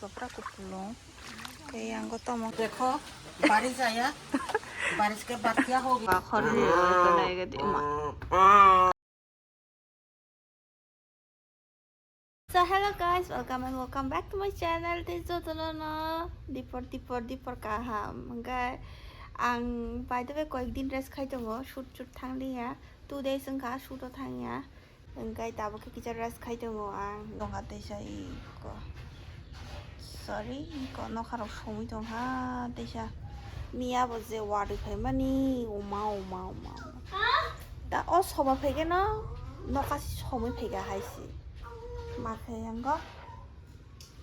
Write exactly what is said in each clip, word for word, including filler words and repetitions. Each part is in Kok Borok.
Chopra kupulung. Kaya ang gotomo. Dekho, barish aya. Barish ke baat kya hogi? Ba khori ko nai ga di ma. So hello guys, welcome and welcome back to my channel. Tei jotono no dipor dipor dipor kaham. Hingkhe ang by the way koyek din rest khai tongo, shoot shoot thang liya. Two days wngkha shoot o thangya. Hingkhe tabuk khe kisa rest khai tongo ang. Dongha teisa iko. Sorry, iko nokharok somwi tongkha teisa. Miya bo je wari phaimani, uma, uma, uma, uma. Da o soma phaikhe no, nokha si somwi phaikha hai si. Ma khe yang go.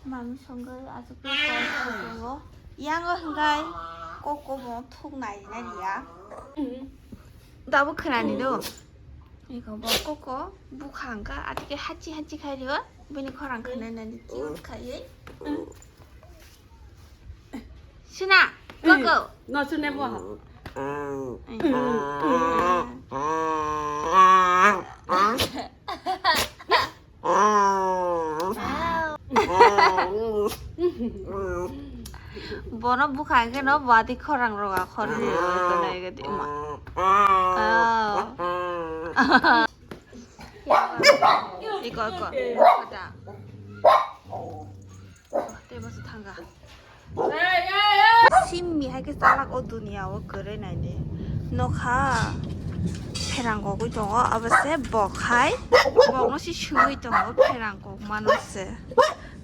Mami songwi aswk khe call khaio. Yang o hingkhe koko bo thuk nai nai ya. Tabuk khwnani do. Iko bo koko bukha hwnkha, atike hachi hachi khai rio, bini khorang khwnai nani cute khaiwi. Sina, koko. No sune bo. Bono bukha khe no bati khorang roga khori tonai gati ma. Iko, iko, iko da. Tei bo se thanga. Simmi hai khe chalak o duniya o kwrwi naidi. Nokha pherang kogwi tongo, abo se bok hai bokno se swiwi tongo pherang kok mano se.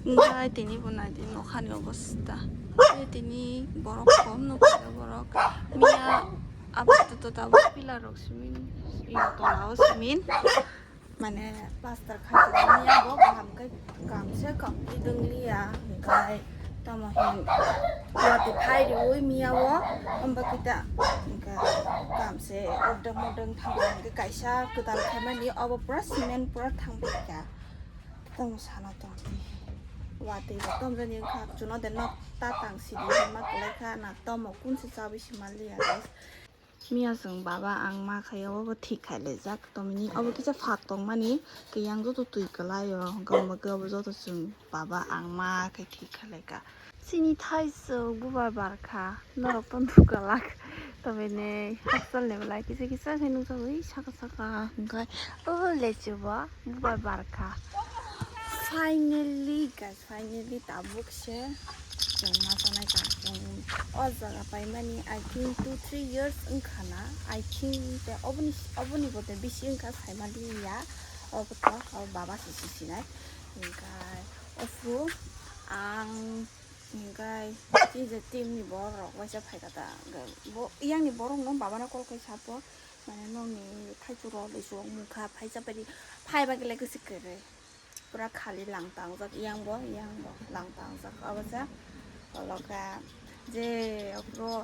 Hwnkhe tini bo naidi nokhani obostha. Tei tini borok kom nukha borok. Miya apatot tabuk pillar rok simin, tola o simin. Mane plaster khai tongmani abo kaham khe kam se complete wng liya, hwnkhe tamo hin watwi phai riui miya o, omo khe ta hwnkhe kam se ordek modek thangkha, hwnkhe kaisa kwtal khaimani obo pura cement pura thangbaikha. Tamo sana tongdi watwi bo tomjani wngkha, chuno de nok ta tang sidi ma kwlaikha na tomo kunse chabi se manliya guys. Miya chwng baba ang ma khai obo thik khai laijak, tomni obo kisa phat tongmani, kiyang joto twi kwlai o, hwnkhe omo khe obo joto chwng baba ang ma khai thik khai laika. Chini thaichwk bubar barkha, norok to nukalak, tobeni hakchal ni belai kisa kisa khe nukjagwi saka saka hwnkhe o lechu bo bubar barkha. Finally guys, finally tabuk se chwng ma chanai ka chwng o jaga paimani, I think two three years wngkha na, I think te oboni, oboni bo te bisi wngkha saimaliya, obo to o baba se sisinai. Hwnkhe ophru ang hwnkhe chini je team ni borok rok waisa phaikha ta, hwnkhe bo yang ni borok no baba no call khai sapo, mane nokni thaichuk rok lechu wngkha, phaisa pari phaiba khe lai kwswk kwrwi. Pura khali lang tangjak, yang bo, yang bo lang tangjak. Abo se oloka je bro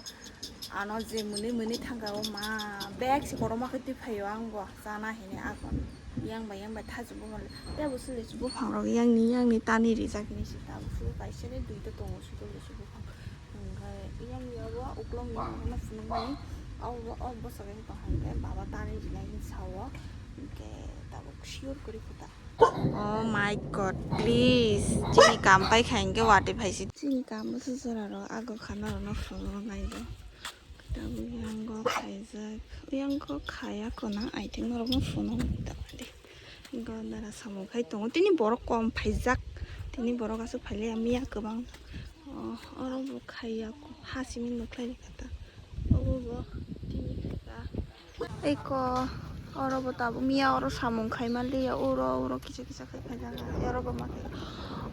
ano je mwnwi mwnwi thangka o ma bag se kotorma khe twi phaio ang bo chana hini akon yang bai yang bai thajwk bo mali tei bo sle buphang rok yang ni yang ni tani rijak hini se tabuk se kaisa ni duita tongo se. Hwnkhe yang ni abo uklok ni phunukmani abo o bwskango tong hwnkhe baba tani rijak hinwi sao hwnkhe tabuk sure kwrwi khe ta. Oh my God, please. Chini kam pai kha hingke watwi phai si. Chini kam bo se jora rok ago khana rok no phunuk nai do. Tabuk yang go khaijak. Yang go khaya kona, I think norok no phunuk nai ta di. Go dara samung khai tongo. Tini borok kom phaijak. Tini borok aswk phai liya miya kwbang. Oh, oro bo khaiya ha simi nukhlai kha ta. Obo bo tini kha. Eko oro bo tabuk miya oro samung khai man liya, uro uro kisa kisa khai phai jaga. Oro bo ma khai.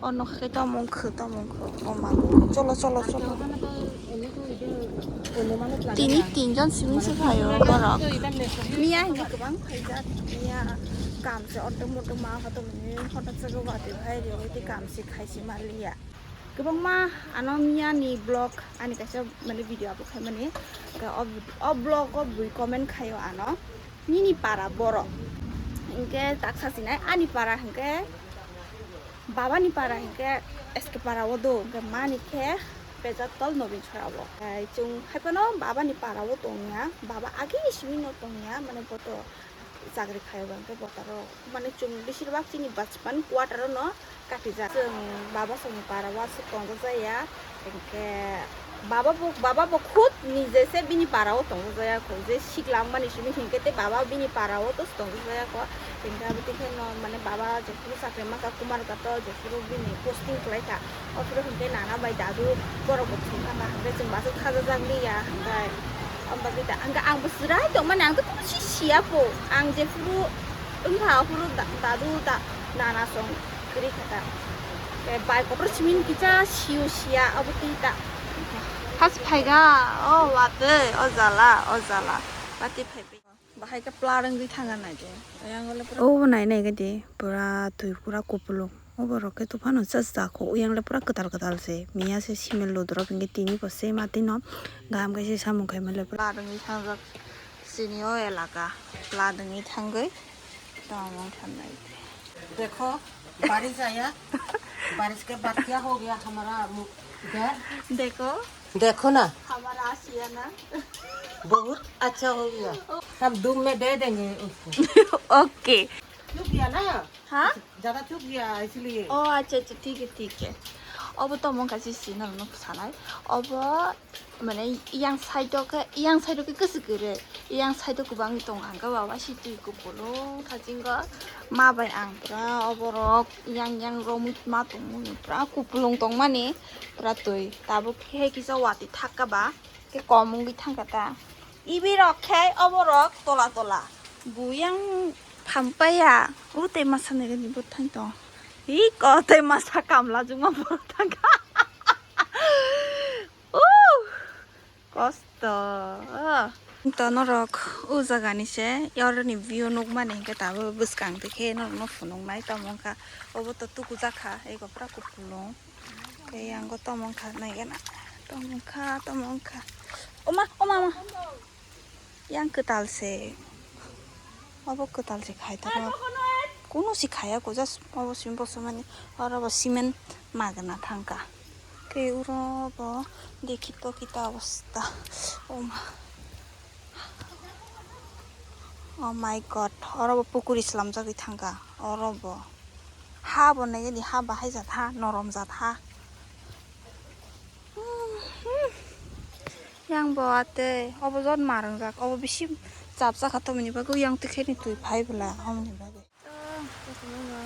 Ono khai tomung khu tomung khu. O ma. Cholo cholo cholo. Tini tinjon simi se phaio borok. Miya hini kwbang phaijak. Miya kam se ordo mordo ma hoto mani hoto se go watwi phai ri oi te kam se khai se man liya. Kwbangma ano miya ni vlog ani kaisa mane video upload khaimani. Hwnkhe o, o vlog o bui comment khaio ano nini para borok. Hwnkhe taksa sinai ani para hwnkhe baba ni para hwnkhe S K para o do, hwnkhe mani khe Pejatol Nobin Sora o. Ai chwng haiphano baba ni para o tongya, baba agi ni simi no tongya, mane boto Chakri khaio ba hwnkhe botaro mane chwng beshirbak chini bachpan quarter o no katijak. Chwng baba songni para o aswk tongjak jaya, hinkhe baba bo, baba bo khud nije se bini para o tongjak jaya kho, je sikla wngmani simi hinkhe tei baba bini para o to tongjak jaya kho. Hinkhe abo tei khe no mane baba jephuru chakri maka Kumarghat o, jephuru bini posting khlai kha, o phuru hinkhe nana bai dadu borok bo thwng kha ma, hinkhe chwng bachuk khajajak liya hinkhe. Ang bagwi ta, ang, ang bo chwrai tongmani, ang to kuno si siya po. Ang jephuru wngkha, aphuru da-, dadu da, nana song kwrwi kha ta. Eh, bai kotor simin kisa siyo siya, abo twi ta. Has phaiga, o watwi, o jala, o jala. Bati phaibai. Bahai khe pla rwngwi thanga nai de. Yang ole pura. O nai nai gadi, pura twi pura kupulung. Oborok khe tuphano cha cha kho, uyang le pura kwtal kwtal se. Miya se simel ludrop hinkhe tini bo se ma tino gaham khe se samung khai male pura. Pla dwngwi thangjak chini o elaka. Pla dwngwi thangwi tongmung thangnai. देखो, बारिश आया, बारिश के बाद क्या हो गया हमारा मु-, घर? देखो, देखो ना, हमारा आशियाना। बहुत अच्छा हो गया। हम धूप में दे देंगे उसको। OK। चुप गया ना? हाँ? ज्यादा चुप गया इसलिए। ओ अच्छा अच्छा, ठीक है ठीक है। Obo tamo wngkha si sinal no sanai. Obo mane yang side o khe, yang side o khe kwswk kwrwi, yang side o kwbangwi tongo, hwnkhe baba si twi kupulung thachingo. Ma bai ang pura oborok yang yang romwi ma tongmani pura kupulung tongmani pura twi. Tabuk khe kisa watwi thakka ba khe kom wngwi thangkha ta. Ibi rok khe oborok tola tola. Buyang phampaya. O tei masa nai gani bo thang tong. Hi ko tei masa kamla juma bo thang. Uh, kosto. To norok o jaga ni se, oro ni view nukmani hinkhe tabuk bwskang twi khe norok no phunuknai tamo wngkha. Obo to tuku jakha, ego pura kupulung. Tei ang bo tamo wngkha naigena. Tamo wngkha, tamo wngkha. Oma, oma, oma. Yang kwtal se. Obo kwtal se khai taro. Kuno si khaya ko, just obo simi bosomani. Oro bo cement magna thangka. Tei uro bo dekhi to kita obostha. Oma. Oh my God. Oro bo pukuri slamjagwi thangka. Oro bo. Ha bo naigadi ha bahai jat ha, norom jat ha. Yang bo ate, obo jot ma ringjak, obo bisi chapsa kha, tomoni bagwi yang tikhe ni twi phai bwla, omoni bagwi. To, kotorma no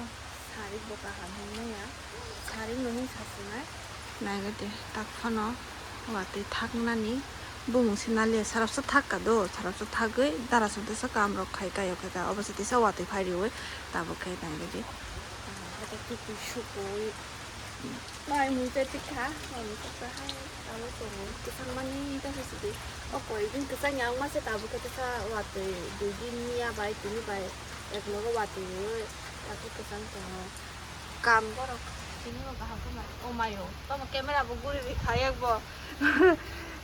sari bo kaham hwnmaya, sari no hwn sasunai. Naigadi, tak phano watwi thaknani bumung se naliya, sarapsa thak ka do, sarapsa thagwi dara songtasa kam rok khai kayo khe ka, obo se tisa watwi phai riwi, tabuk khe naigadi. Hata tuku sukui. Mai mui tei tikha, mai mui tikha hai, abo tongo. Kwchang mani ta se sidi. O koi din kwchang yang ma se tabuk khe tisa watwi dui din niya bai tini bai ek logo watwi oi. Tabuk kwchang tongo. Kam borok tini bo kaham khe mai. O mayo. Tamo camera bo guri ri kha yak bo.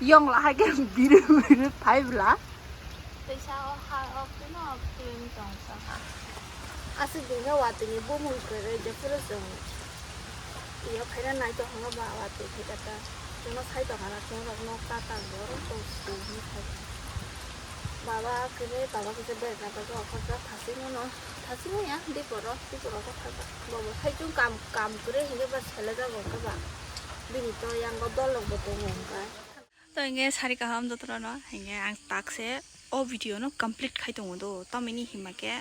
Yong la hai khe biru biru phai bla. Teisa o ha o khe no film tong sa ha. Aswk din khe watwi ni bumung kwrwi jephuru chwng iyo khaina nai tong hwnba ba watwi khe kata. Chwngno sai tong hana chwng rok nok ta tang bo rok tong si hwnwi khai. Baba kwrwi baba kisa berna bagwi okhorjak thasingmano. Thasingmaya diporo diporo khe thajak. Bobo sai chwng kam kam kwrwi hinkhe ba selejak wngkha ba. Bini to yango dol rokbo tongo wngkha. To hinkhe sari kaham jotono, hinkhe ang tak se o video no complete khai tongo do, tamoni hima khe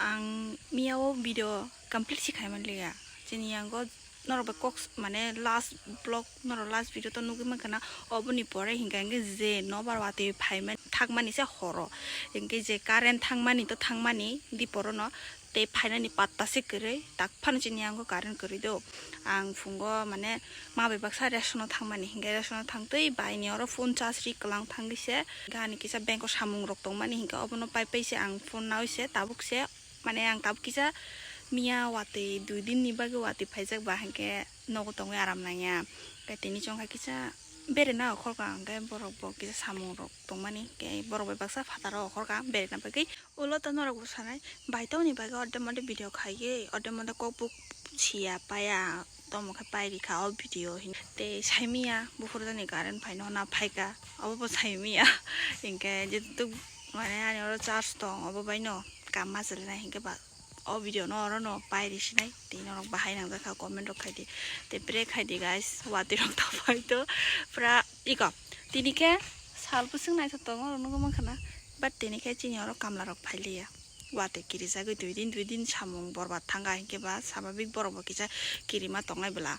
ang miya o video complete se khai manliya. Chini yango norok bai kok s-, mane last vlog, norok last video to nugwi mankha na, oboni pore hinkhe hinkhe je nobar watwi phaimani thakmani se horo, hinkhe je current thangmani to thangmani diporo no, tei phainani patta se kwrwi, tak phano chini yango current kwrwi do. Ang phungo mane ma bai baksa ration o thangmani hinkhe ration o thangtwi bai ni oro phone charge ri kwlang thangwi se gani kisa bank o samung rok tongmani hinkhe obono pai pai se ang phone naui se tabuk se mane ang tabuk kisa miya watwi dui din ni bagwi watwi phaijak ba hinkhe nogo tongwi aram nangya. Tei tini chwng kha kisa berena okhorkha hinkhe borok bo kisa samung rok tongmani hinkhe borok bai baksa phataro okhorkha berena bagwi. Ulo to norok bo sanai, bai tongni bagwi orde mode video khaiwi, orde mode kok buk siya paya, tomo khe pai rikha o video hin. Tei saimiya, buphuru jani current phaino hwnna phaikha, obo bo saimiya. Hinkhe jetuk mane ani oro charge tong, obo baino Kamma chwlainai hinkhe ba o video no oro no pairi sinai, tei norok bahai nangjakha comment rok khaidi, tei pray khaidi guys, watwi rok ta phaito pura iko. Tini khe sal bwswk naithotok tongo oro nugwi mankha na, but tini khe chini oro kamla rok phailiya, watwi kirijagwi dui din dui din samung borbat thangkha, hinkhe ba sababik borok bo kisa kirima tongnai bwla,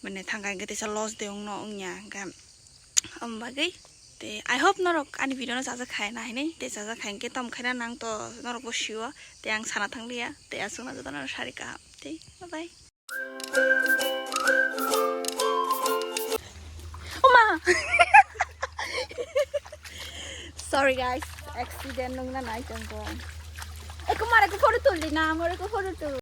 mane thangkha hinkhe teisa loss de wngno wngya hinkhe. Om bagwi te I hope norok ani video no chajak khai na hinwi, te chajak khai hinkhe tom khaina nang to norok bo sio, te ang sana thangliya, te aswk no joto no sari kaham, te bye bye. Oma! Sorry guys, accident nungna nai tongkha. Eko mare ko photo tul di na, mare ko photo tul.